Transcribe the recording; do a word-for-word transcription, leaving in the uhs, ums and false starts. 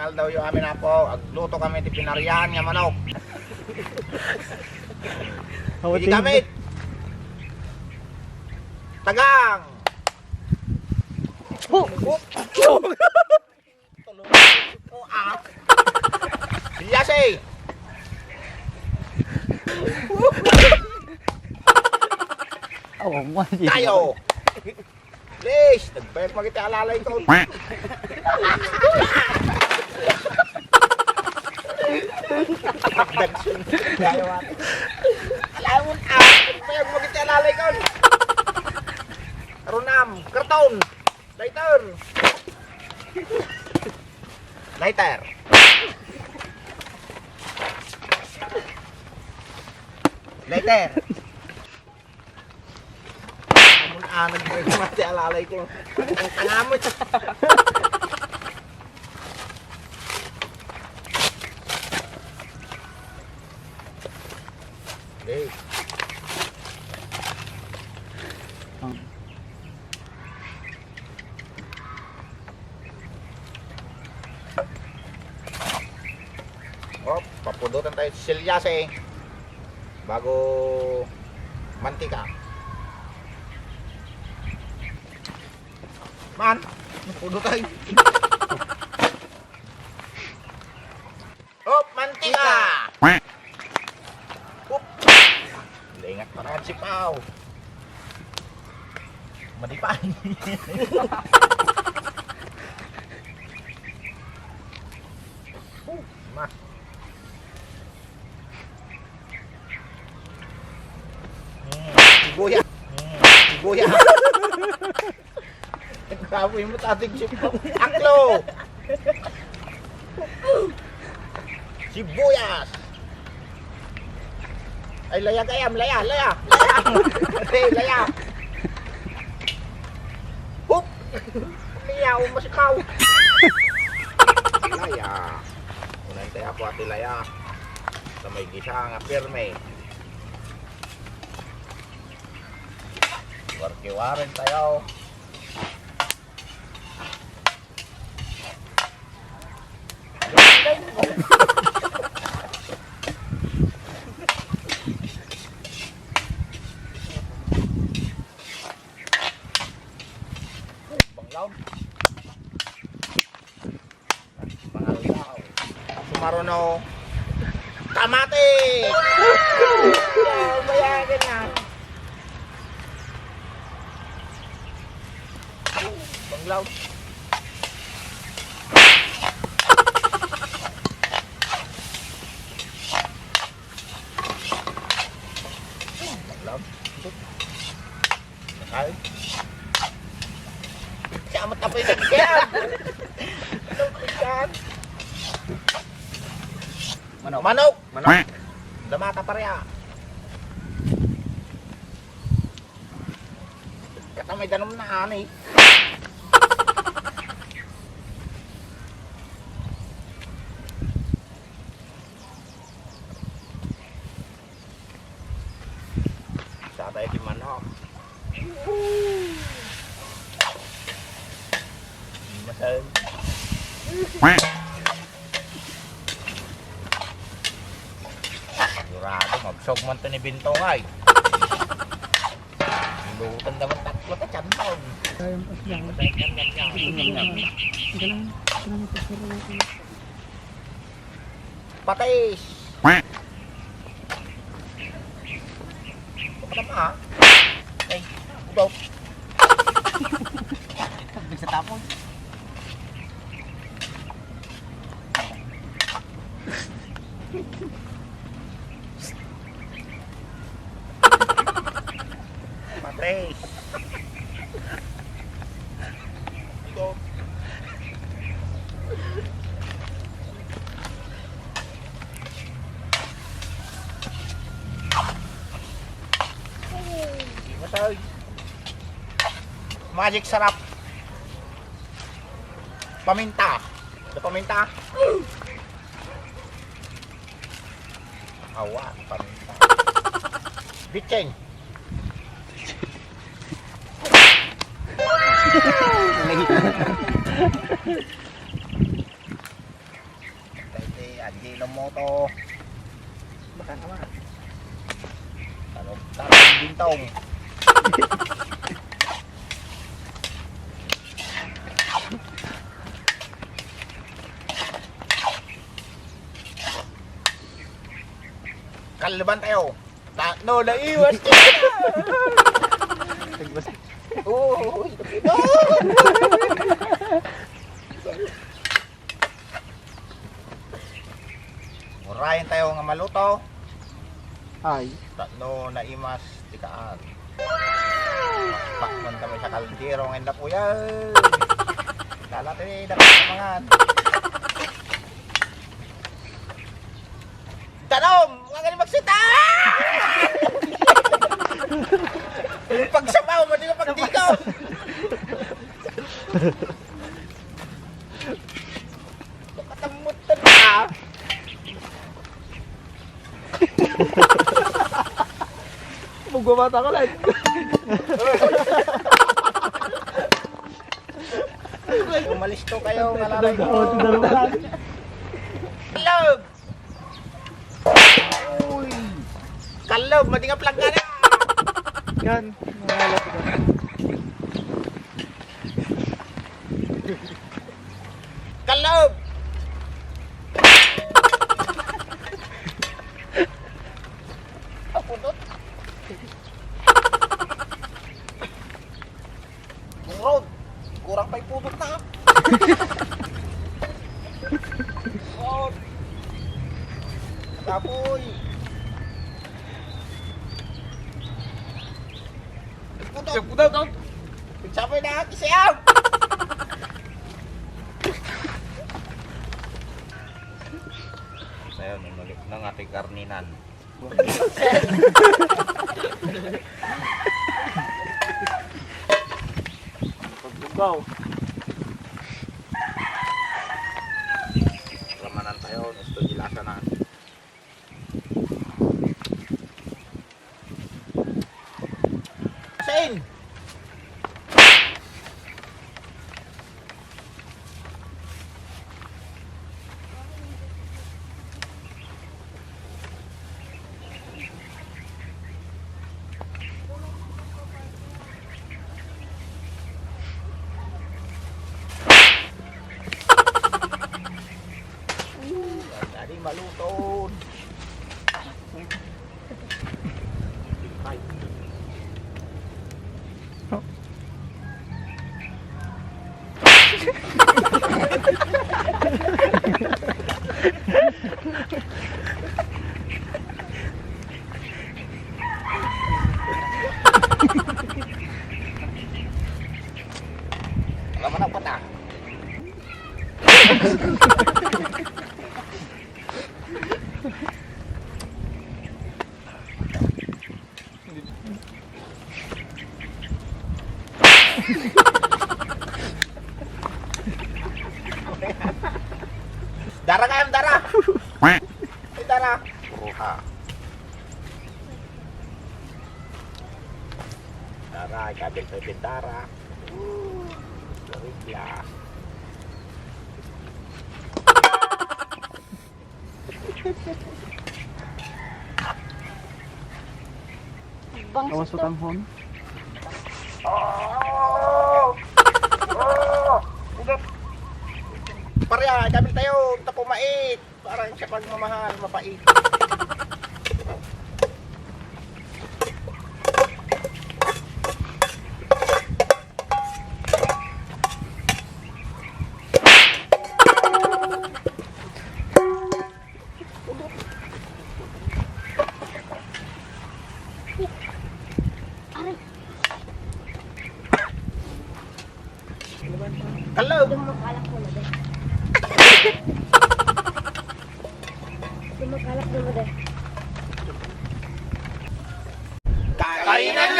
Aldawyo amin, Apo, agluto kami ti pinarian nga manok. Awatin. Idi kami. Tagang. Oh. Oh. Oh, ah. Bilyas, eh. Awa mo, sige. Tayo. Please, nagpayag mo kita alalay ko. Production. Alam mo, ah, nagpayag mo kita alalay ko. Runam, karton, lighter. Lighter. Lighter. Amun anag mo yung mati alalay ko. Ang tanga mo. Hey. Oh, papudutan tayo selyas, eh. Bago mantika. Man, napudo tayo. Oh, mantika. Oop! Naingat pa naman si Pao. Madipan. Uh, ma. Mm, sibuyas. Mm, sibuyas. Grabe mo, Tatay Jim. Aklo! Sibuyas! Ay, laya gayam, laya, laya, laya! Hey, laya! Hup! Laya, umasipaw! Laya! Unahin tayo po, Ate Laya. Sa may gisa nga pirme. Warki-warin tayo. Banglaw. Pangaldaw. Sumaruno. Kamatis! Bayagan na. Banglaw. Banglaw. Ay. Siya, matapoy na siya. Manok. Manok. Manok. Damata pa rin, ah. Kata may danom na, ani. Sa tayo ti manok. Masal. Sigurado, magsog man to ni Bintong ay. Lutan naman tatlo ka, tiyan mo. Kaya ang aslang. Patay ka na niya. Galang, galang, galang, galang. Patis! Ano pa, ha? Ay, udaw. Nagtatapon. Patis! Ito. Masay. Magic Sarap. Paminta. Ito paminta. Awa, paminta. Bitching. Ginom mo to. Baka naman. Ano ka ng bintong? Kalban tayo. Ta-, no, naiwas ka. Oo. Murayen tayo nga maluto. Ay. Tapno naimas ti kaan. Pakman kami sa kaldero nga indapuyan. Lalati, dapat mangan. Tanom! Mga galing magsita! Pagsabaw, madi ka pagdikaw! Makatamot ka na! Magwawata ka lang. Umalis to kayo, kalaray ko. Hello! Uy! Kalog, madi nga plangga na! Yan, nangalat ko. Kalog! Apudot. Bung Rod, kurang pa'y pudot na. Rod. Kapoy. Pudot. Pudot. Pagsapoy na, kisiyam. Ayun, inulit na nga ti karninan. Pagbugaw. Ramanan tayo, gusto di lasa na. Sain? Tadi maluto. Alam mo na, puta. Dara kayam, dara. Ay, dara. Ruha. Dara, ikabil tayo din, dara. Gorilla. Bangso. Awas to. Utanghon. Pare, ah, ikabil tayo, tapumait. Parang sa pagmamahal, mapait. Aray. Hello. Dumakalak mo na din. Dumakalak mo na din. Kainan